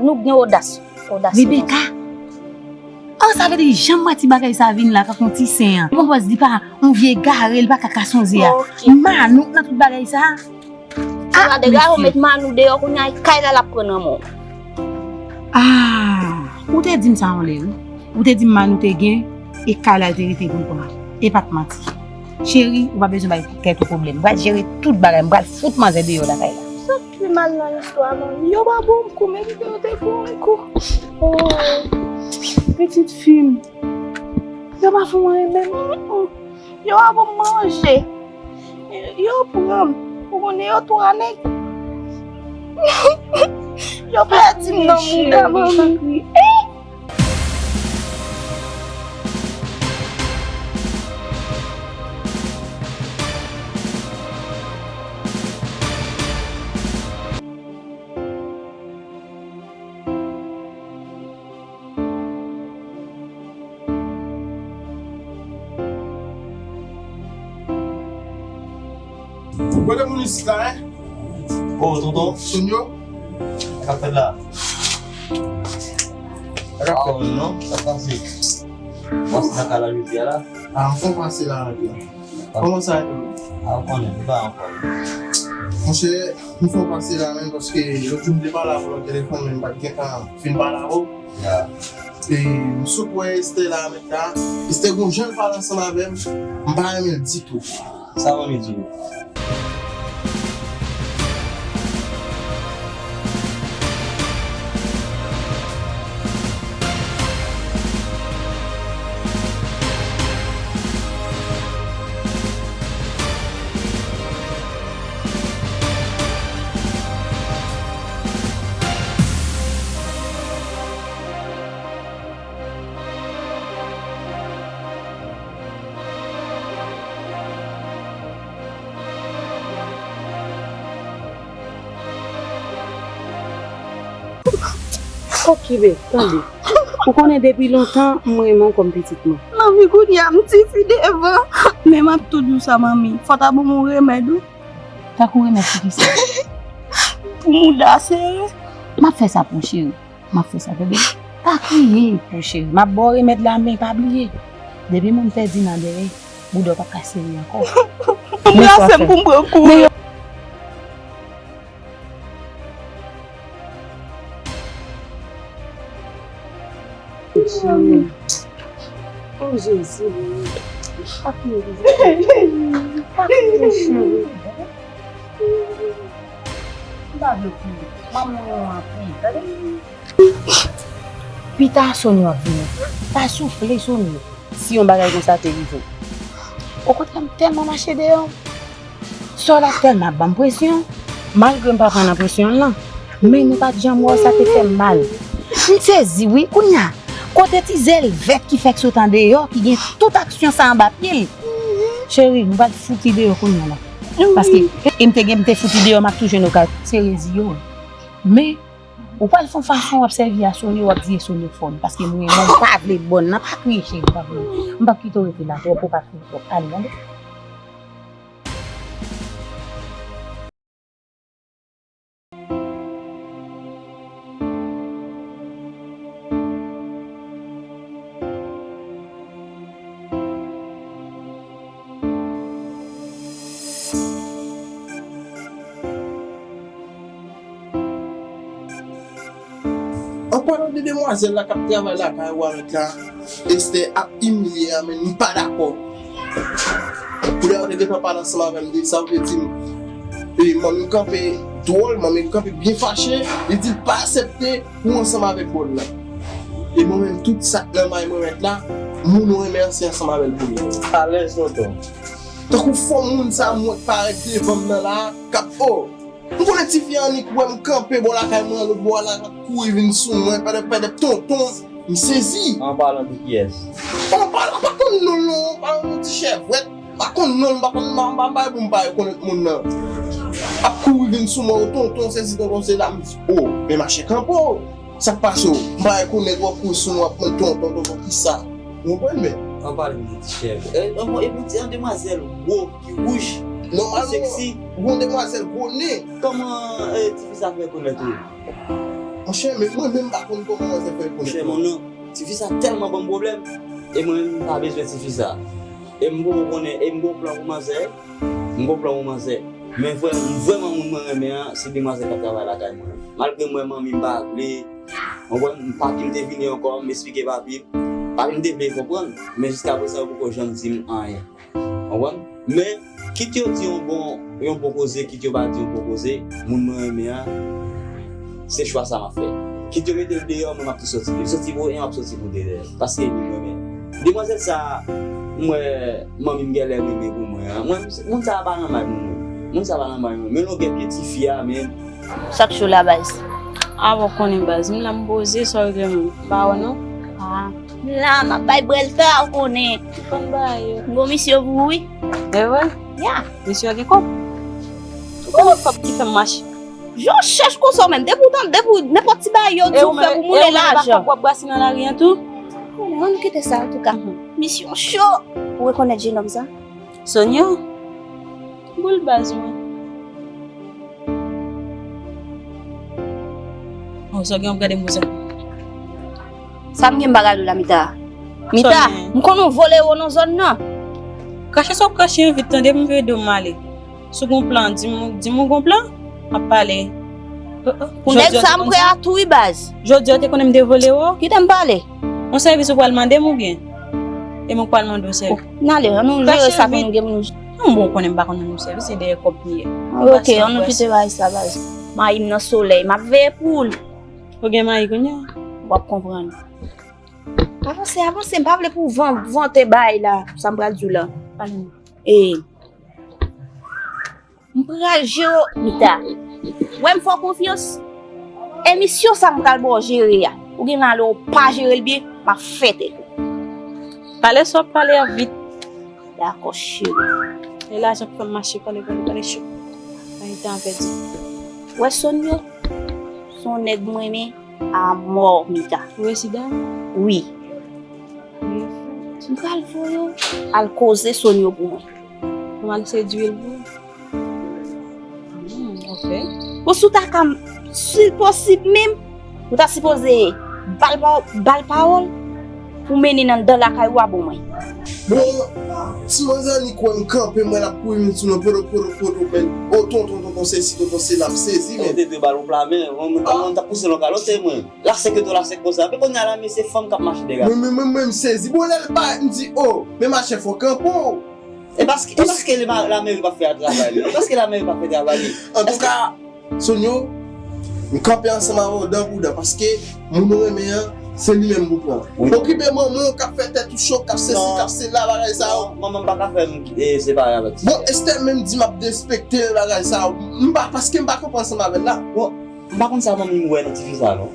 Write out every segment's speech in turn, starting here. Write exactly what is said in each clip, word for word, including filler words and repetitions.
Nou gen odas. Odas. Rebecca. Oh, sa vle di jan m wè ti bagay sa vin la, tankou ti sen an. Bon, bòs di pa yon vye egare, li pa ka ka sonje a. Ok. Manouk nan tout bagay sa. Ah, Gade, gade, ou mesye. Met Manou deyò, kounye a, e kay la l ap pran nan men w. Ah, ou te di m sa yon lè, wi. Ou te di m Manou te gen, e kay la l te rete pou l pran. E pa t manti. Cheri, ou pa bezwen bay tèt ou pwoblèm. M pral jere tout bagay, m pral fout manzè deyò lakay la. Sa k pi mal nan istwa, manmi? Yo pa ban m kou, men yo te ban m kou. Oh, pitit fi m. Yo pa fè m anyen menm. Mm, mm. Yo ap ban m manje. Yo pran m. Ou konnen yo twa nèg. Yo pèdi m nan mouda, manmi. Kote moun isit la, en? Oh, tonton. Sounyo? Sa k ap fèt la? Sa k ap fèt? Ah, non, sa k pase? Pase nan kay la jodi a la? Ah, m fon pase la, anpil. Kòman sa ye? A, ou konnen, nou pa anfòm. Monchè, m fè w pase la menm, paske lòt jou m te pale avè w nan telefòn, men m pa t gentan fin pale avè w. Ya. E m sot wè Esther la, mèt la. Esther gon jan l pale ansanm avè m, m pa renmen l ditou. Sa manmi di w? Ok, bèl, tande. Ou konnen depi lontan, m renmen w kòm pitit mwen. Manmi, kounye a, m tifi devan. Men m ap toujou sa, manmi. Fò ta ban m yon remèd, wi. Tankou remèd pou kisa? Pou mouda sere. M ap fè sa pou w, cheri. M ap fè sa, tande. Pa kriye, mon cheri. M ap ba w remèd la, men pa bliye. Depi moun pèdi nan dèyè, bouda w p ap ka sere ankò. Anbrase m pou m pran kou. Oh, Jezi. Pa kriye, Jezi. Pa kriye, cheri. M pa vle w kriye. Manman w anpil, tande. Pita, Sonia ap vini. Pa soufle, Sonia, si yon bagay konsa te rive w. Okontrè, m tèlman mache deyò. Sè w la tèlman ap ban m presyon. Malgre m pa pran nan presyon l lan, men nou pa t janm wè w, sa te fè m mal. M sezi, wi, kounye a. Kote ti zèl vèt ki fèk sot andeyò, ki gen tout aksyon sa anba pye l? Cheri, m pral fout li deyò kounye a la. Paske, e m te gen, m te fout li deyò, m ap tou jwenn okazyon. Se rezi yo. Men, ou pral fè yon fason w ap sèvi a Sonia, w ap di e Sonia k fè w li. Paske m renmen w, m pa vle bòn nan, pa kriye cheri, pa vle. M p ap kite w rete la twòp, ou pa kriye twòp. Ale, ale. An palan de demwazèl la k ap travay lakay ou a mèt la, Esther ap imilye a, men m pa dakò. Koulè a te gentan pale ansanm avè m de sa, vle di m, e, manmi kanpe dwòl, manmi kanpe byen fache, li di l pa aksepte pou ansanm avèk bòn nan. E mwen menm, tout sa k nan may mwen mèt la, moun ou renmen an se ansanm avè l pou ye. Alèz tonton. Tankou fo moun sa mwen k parèt devan m nan la, k ap, oh, m konnen tifi annik wè m kanpe bò lakay mwen, lòt bò a la, l ap kouri vin sou mwen, pèdèp, pèdèp, tonton, m sezi. An palan de kiyès? An palan, m pa konn non l non, an palan yon ti chèvwèt, m pa konn non l, m pa konn, m pa, m pa, m pa rekonèt moun nan. Ap kouri vin sou mwen, o tonton, sezi tonton, se la, m di, o, men mache kanpe w. Sa k pase w? M pa rekonèt w ap kouri sou mwen, w ap mande tonton, tonton, kisa? Ou konprann, men? An pale m de ti chèvwèt. E, e, e, e, yon demwazèl wo ki wouj, ki seksi. Nòmalman, yon demwazèl gwo nen. Kòman, e, tifi sa fè konèt ou? Monchè, men mwen menm m pa konn kòman manzè fè konnen. Monchè, mon non, tifi sa tèlman ban m pwoblèm. E mwen menm m pa bezwen tifi sa. E m poko konnen, e m gon plan pou manzè. M gon plan pou manzè. Men vrè, vrèman moun mwen renmen an, se demwazèl k ap travay lakay mwen. Malgre m wè manmi m pa vle, w konprann, papi m te vini ankò, m esplike papi m. Papi m te vle konprann, men jiskaprezan yo poko janm di m anyen. Konprann? Men, kit yo di yon bon, yon bon koze, kit yo pa di yon bon koze, moun mwen renmen an, se chwa sa m ap fè. Kit yo mete l deyò, mwen m ap tou sòti pou li. Sòti pou li, m ap sòti pou li dèyè. Paske li renmen. Demwazèl sa, m wè manmi m genlè renmen pou mwen an. Mwen, moun sa a pa nan may mwen, mwen. Moun sa a pa nan may mwen. Men longè pye tifi a, men. Sa k cho la, baz? A, bon, konnen, baz. M la, m poze, sa w regle mwen? M pa wè, non. A. M la, m ap bay brèl ta, ou konnen. Ou konn bagay yo. M gon misyon pou ou, wi. E vre? Ya. Misyon gen kòb? Ou konnen kòb ki fè m mache. Jan w chèch konsa w menm, depi w tande, depi w nenpòt ti bagay yo di w fè pou moun e lajan. Kòb w ap brase nan lari an tou? Ann kite sa, antouka. Misyon cho. Ou rekonèt jenòm sa? Sonyo? Boul baz mwen. Oh, sa gen w ap gade m konsa. Sa m gen m pa gade w la, Mita. Mita, m konn ou vole wo nan zòn nan. Krache sa w ap krache an vit, tande m vire do m ale. Si w gon plan, di m, di m ou gon plan, m ap pale. Pou nèg sa m prè a tou wi baz. Jodi a w te konnen m te vole wo? Kite m pale. Yon sèvis ou pral mande m oubyen? E mwen k pral mande w sèvis. N ale, ann nou jere sa pou nou gen pou nou. Non, bon, ou konnen m pa konn moun sèvis, se dèyè kòb m ye. Ok, ann nou kite bagay sa, baz. Mayi m nan solèy, m ap veye pou l. Ou gen mayi kounye a? W ap konprann. Avanse, avanse, m pa vle pou van-, vante bagay la, sa m pral di w la. Pale m. E, m pral jere w, Mita. Wè m fè w konfyans. Emisyon sa m pral ba w jere a, ou gen malè w pa jere l byen, m ap fè tèt ou. Pale sa w ap pale a vit. Dakò, cheri. E lajan k fè m mache, pale, pale, pale cho. Pa gen tan a pèdi. Wè Sonyo, se yon nèg m renmen amò, Mita. Ou resi dam? Wi. M pral voye w al koze Sonyo pou mwen. Pou m al sedui l pou ou? Hmm, ok. Bon, si w ta ka, si l posib menm, ou ta sipoze ba l pa-, ba l pawòl pou mennen n anndan lakay ou a, bon mwen. Bon, ti manzè Anik wè m kanpe, m wè l ap kouri vin sou mwen, poto, poto, poto, men, o tonton, tonton, sesi, tonton, sela, m sezi, men. Ou te dwe ba l yon pla men, mwen, mwen, mwen t ap pouse l yon kalote, mwen. Lasèk yo tou lasèk konsa. Epi kounye a la, men se fanm k ap mache dega. Mwen, mwen, mwen, mwen, m sezi. Bon, lè l pa, m di, o, men machè fò kanpe w. E paske, e paske le ma-, lameri pa fè travay li. E paske lameri pa fè travay li. Antouka, Sonyo, m kanpe ansanm avè w dan pou dan, paske moun ou renmen an, se li menm pou pran. Wi. Okipe manman w k ap fè tèt ou cho, k ap sesi, k ap sela, bagay sa yo. Non, manman m pa ka fè m, e, separe avèk ti. Bon, Esther menm di m ap derespekte bagay sa yo. M pa, paske m pa kanpe ansanm avè l la. Bon, m pa konn sa manmi m wè nan tifi sa, non.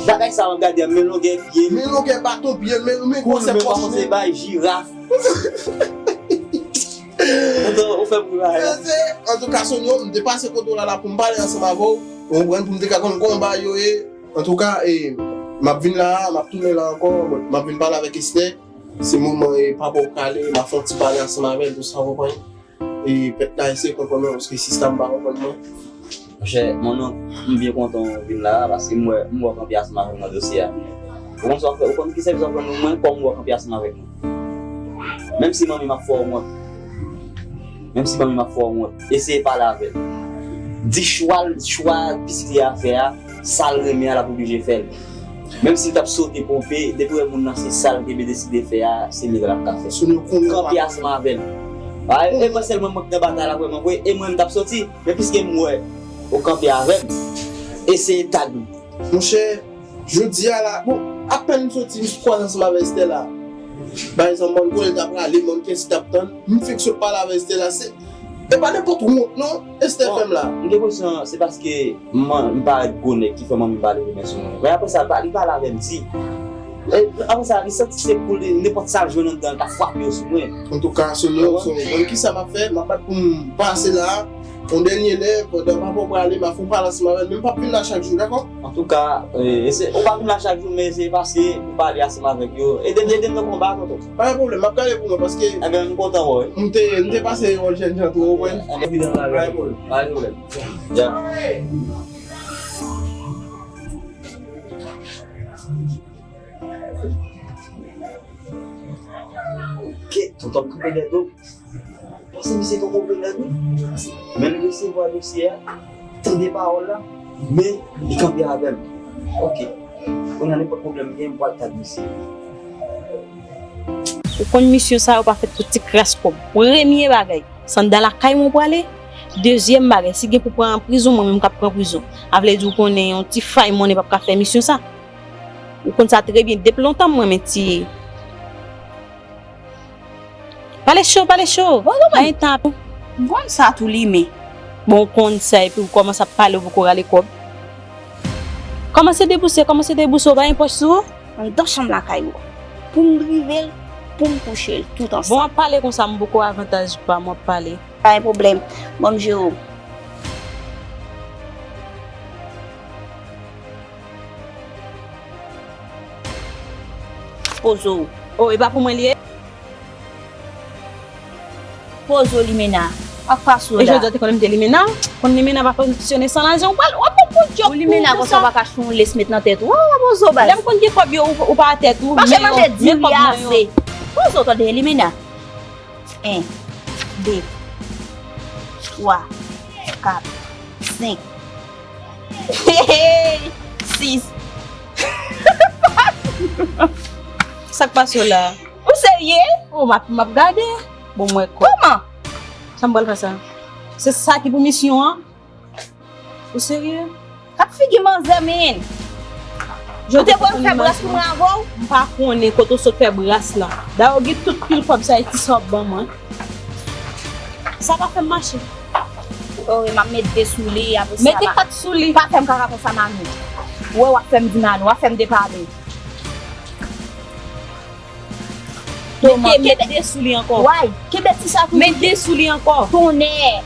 Bagay sa w ap gade a, men longè pye l. Men longè baton pye l, men, men gwosè pòch li. Bay jiraf. Ou fè m ri bagay la. Antouka, Sonyo, m te pase kote w la, la pou m pale ansanm avè w. Ou konprann, pou m te ka konn kòman bagay yo ye. Antouka, e, m ap vin la a, m ap tounen la ankò, m ap vin pale avèk Esther. Se moman, e, papa w prale, m ap fè yon ti pale ansanm avè l, tou sa, w konprann. E pèp la eseye konprann mwen, paske sista m pa konprann mwen. Monchè, mon onk, m byen kontan w vin la a, paske m wè, m wè w kanpe ansanm avè m nan dosye a. Ou konn sa w ap fè, ou konn ki sèvis w ap rann mwen, kòm m wè w kanpe ansanm avèk mwen. Menm si manmi m ap fè w wont, menm si manmi m ap fè w wont, eseye pale avè l. Di chwa l, chwa pitit li a fè a, sa l renmen an, l ap oblije fè l. Menm si l t ap sote, ponpe, depi w wè moun nan se sa l te vle deside fè a, se li l ap ka fè. Kanpe ansanm avè l. A, e mwen sèlman mwen k nan batay la vrèman vre, e mwen m t ap soti. Men piske m wè ou kanpe avè m, eseye tag m. Monchè, jodi a la, bon, apèn m soti, m kwaze ansanm avè Esther la. Pa egzanp, mòn kote l t ap prale, mòn kiyès li t ap tann, m fèk sot pale avè Esther la, se E pa nenpòt wont non, Esther fè m la. M gen enpresyon se paske m, m parèt gwo nèg ki fè manmi m pa leve men sou mwen. Men apre sa, li pale avè m di. E apre sa, li santi se pou li, nenpòt sa l jwenn anndan, l ka frape yo sou mwen. Antouka, Sonyo, Sonyo, konn kisa m ap fè? M ap bat pou m pase la, yon dènye lè, pandan papa w prale, m ap fè yon pale ansanm avè l, men m p ap vin la chak jou, dakò? Antouka, e, ese-, ou pa vin la chak jou, men eseye pase pou pale ansanm avèk yo. Ede m, ede m nan konba, tonton. Pa gen pwoblèm, m ap gade pou mwen, paske. Enben, m kontan wè w, wi. M te, m te pase yon jènjan tou, ou konprann? Enben, pa gen pwoblèm. Pa gen pwoblèm. Ya. Tonbe kanpe dèyè do. Paske misye tonbe kanpe dèyè do. Men l resevwa dosye a, tande pawòl la, men li kanpe avè m. Ok. Kounye a nenpòt pwoblèm m gen, m pral tande misye. Ou konn misyon sa yo pa fèt pou ti kras kòb. Premye bagay, se anndan lakay mwen w prale. Dezyèm bagay, si gen pou pran prizon, mwen menm k ap pran prizon. A vle di ou konnen yon ti fay monnen p ap ka fè misyon sa. Ou konn sa trè byen, depi lontan m renmen tiye. Pale cho, pale cho. Bon, bon, pa gen tan. M konn sa tou li men. Bon, ou konn sa epi ou kòmanse ap pale ou poko rale kòb. Kòmanse debouse, kòmanse debouse, ou pa gen pòch sou ou? Anndan chanm lakay ou. Pou m drive l, pou m kouche l, tout ansanm. Bon, w ap pale konsa, m poko avantaj pa m, w ap pale. Pa gen pwoblèm. Ban m jere w. Poze w. Oh, e pa pou mwen li ye? Poze w, Limena. Ak pa sou la. E jodi a te konnen m te Limena? Konn Limena pa fonksyone san lajan, ou pral, w ap pran pou djòb. Ou Limena, konsa w pa ka achte yon lès met nan tèt ou. Wa, wa, poze w, baz. Lè m konn gen kòb yo, ou, ou pa tèt ou. Mache manje diri ase. Poze w, tande, Limena. En, de, twa, kat, senk. Sis. Sa k pase w la? Ou serye? Oh, m ap, m ap gade. Bon, m wè kòb. Kòman? Sa m pral fè sa? Se sa ki pou misyon an? Ou serye? Kat figi manzè, men. Ou te voye m fè bras pou mwen avè w? M pa konnen kote w sot fè bras la. Dayè, w gen tout pil kòb sa, e ti sa w ap ban mwen. Sa pa fè m mache. Oh, wi, m ap met de sou li, apre sa. Mete kat sou li. Pa fè m kaka konsa, Manou. Ou wè, w ap fè m di Manou, w ap fè m depale. Mete, met de sou li ankò. Way, kenbe ti sa toujou. Met de sou li ankò. Tonnè.